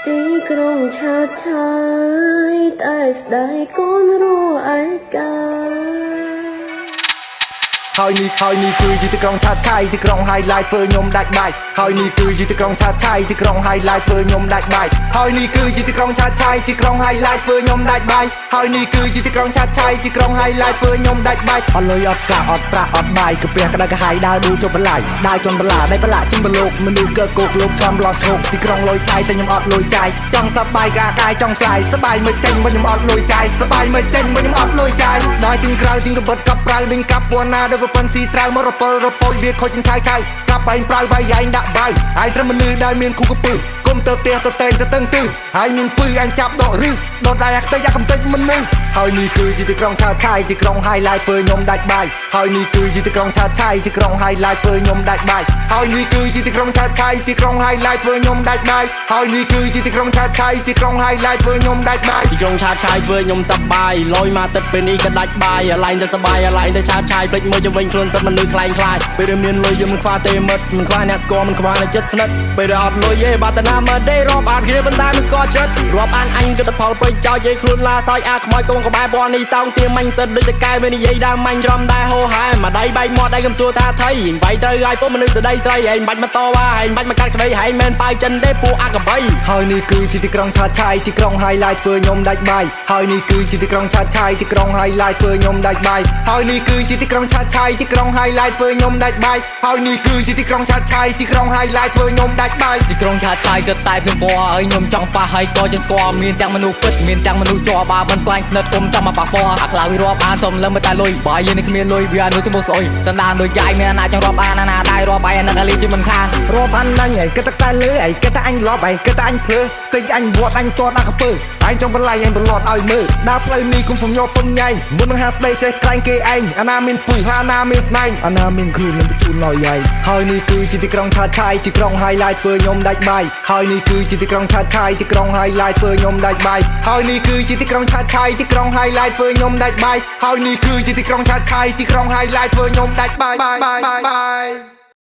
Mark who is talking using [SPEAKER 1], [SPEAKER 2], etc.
[SPEAKER 1] ទីក្រុងឆាតឆាយតែស្ដាយកូនរស់ឯកា
[SPEAKER 2] ហើយនេះហើយនេះគឺជាទីក្រុងឆាតឆាយទីក្រុង highlight ធ្វើខ្ញុំដាច់បាយហើយនេះគឺជាទីក្រុងឆាតឆាយទីក្រុង highlight ធ្វើខ្ញុំដាច់បាយហើយនេះគឺជាទីក្រុងឆាតឆាយទីក្រុង highlight ធ្វើខ្ញុំដាច់បាយហើយនេះគឺជាទីក្រុងឆាតឆាយទីក្រុង highlight ធ្វើខ្ញុំដាច់បាយអត់លុយអត់កាក់អត់ប្រាក់អត់បាយកាពះក្តៅក្រហាយដើរដួលចុះបន្លាយដើរជន់បន្លាដៃប្រឡាក់ចិនបលោកមនុស្សកើកោកលោកឆំឡងឈោកទីក្រុងលុយឆាយតែខ្ញុំអត់លុយចាយចង់សប្បាយកាកាយចង់ស្លាយសប្បាយមិនចេញវិញខ្ញុំអត់លុយចាយសប្បាយមិនចេញវិញខ្ញុំអត់លុយចាយដើរជិះក្រៅទិញកបិតកប់ប្រៅដេញកាប់ពួនណាដល់ប្រពន្ធស៊ីត្រាវមករពិលរពោចវាខូចចិនឆៅឆៅកាប់បែងប្រាវបាយឯងដាក់បាយឯងត្រឹមមនុស្សដែលមានគូកពឹសគុំទៅផ្ទះទៅតែងទៅតឹងទិសហើយមានពឹសឯងចាប់ដករឹសដកដៃអាខ្ទេចអាកំតិចមនុស្សហើយនេះគឺជាទីក្រុងឆាតឆាយទីក្រុង highlight ធ្វើខ្ញុំដាច់បាយហើយនេះគឺជាទីក្រុងឆាតឆាយទីក្រុង highlight ធ្វើខ្ញុំដាច់បាយហើយនេះគឺជាទីក្រុងឆាតឆាយទីក្រុង highlight ធ្វើខ្ញុំដាច់បាយហើយនេះគឺជាទីក្រុងឆាតឆាយទីក្រុង highlight ធ្វើខ្ញុំដាច់បាយ
[SPEAKER 3] ទីក្រុងឆាតឆាយធ្វើខ្ញុំសប្បាយលយមកទឹកពេលនេះក៏ដាច់បាយអាឡែងទៅសប្បាយអាឡែងទៅឆាតឆាយភ្លេចមើលជុំវិញខ្លួនសិតមនុស្សខ្លែងខ្លាចពេលដែលមានលុយយើងមិនខ្វះទេមិត្តមិនខ្វះអ្នកស្គាល់មិនខ្វះអ្នកចិត្តស្និទ្ធពេលដែលអត់លុយទេបាត់តាណាមើលទេរាប់អានគ្នាប៉ុន្តែមិនស្គាល់ចិត្តរាប់អានអញគិតតែផលប្រយោជន៍យេខ្លួនឡាសោយអាខ្មោចកងក្បែរពណ៌នេះតោងទៀមមាញ់សិតដូចតកែមាននិយាយដើមមាញ់ច្រំដែរហោហែមួយដៃបែកមាត់ដៃកំសួរថាថៃវាយត្រូវឲ្យពុកមនុស្សស្ដីស្រីឯងបាច់មកតវ៉ាឯងបាច់មកកាត់ក្តីឯងមិនប៉ៅចិនទេពួកអាកបី
[SPEAKER 2] ហើយនេះគឺជាទីក្រុងឆាតឆាយទីក្រុង highlight ធ្វើខ្ញុំដាច់បាយហើយនេះគឺជាទីក្រុងឆាតឆាយទីក្រុង highlight ធ្វើខ្ញុំដាច់បាយហើយនេះគឺជាទីក្រុងឆាតឆាយទីក្រុង highlight ធ្វើខ្ញុំដាច់បាយហើយនេះគឺជាទីក្រុងឆាតឆាយទីក្រុង highlight ធ្វើខ្ញុំដាច់បាយ
[SPEAKER 4] ទីក្រុងឆាតឆាយគិតតែភ្លើងពណ៌ហើយខ្ញុំចង់ប៉ះហើយក៏ចង់ស្គាល់មានទាំងមនុស្សពិតមានទាំងមនុស្សជាប់បើមិនស្គាល់ស្និទ្ធគុំចង់មកប៉ះពាល់អាខ្លះវារាប់អានសុំលឹមតែលុយបើយើងនេះគ្មានលុយវាអនុទៅមុខស្អុយសន្តានដូចយាយមានអាណាចង់រាប់អានអាណាដែររាប់អាយអានឹងអាលីជាមិនខាន
[SPEAKER 2] រាប់អានណាញ់ឯងគិតតែខ្សែលើឯងគិតតែអញឡប់ឯងគិតតែអញភ្លើតិចអញវត្តអញតតអាកពើឯងចង់បន្លាយឯងបន្លត់ឲ្យមើលដើរផ្លូវនេះគុំហ្វុំយកហ្វុំញ៉ៃមុននឹងហាស្ដីចេះក្រែងគេឯងអាណាមានពឹសអាណាមានស្នែងអាណាមានខ្លួននឹងបញ្ជូនឲ្យឯងហើយនេះគឺជាទីក្រុងឆាតឆាយទីក្រុង highlight ធ្វើខ្ញុំដាច់បាយហើយនេះគឺជាទីក្រុងឆាតឆាយទីក្រុង highlight ធ្វើខ្ញុំដាច់បាយហើយនេះគឺជាទីក្រុងឆាតឆាយទីក្រុង highlight ធ្វើខ្ញុំដាច់បាយហើយនេះគឺជាទីក្រុងឆាតឆាយទីក្រុង highlight ធ្វើខ្ញុំដាច់បាយបាយបាយបាយ។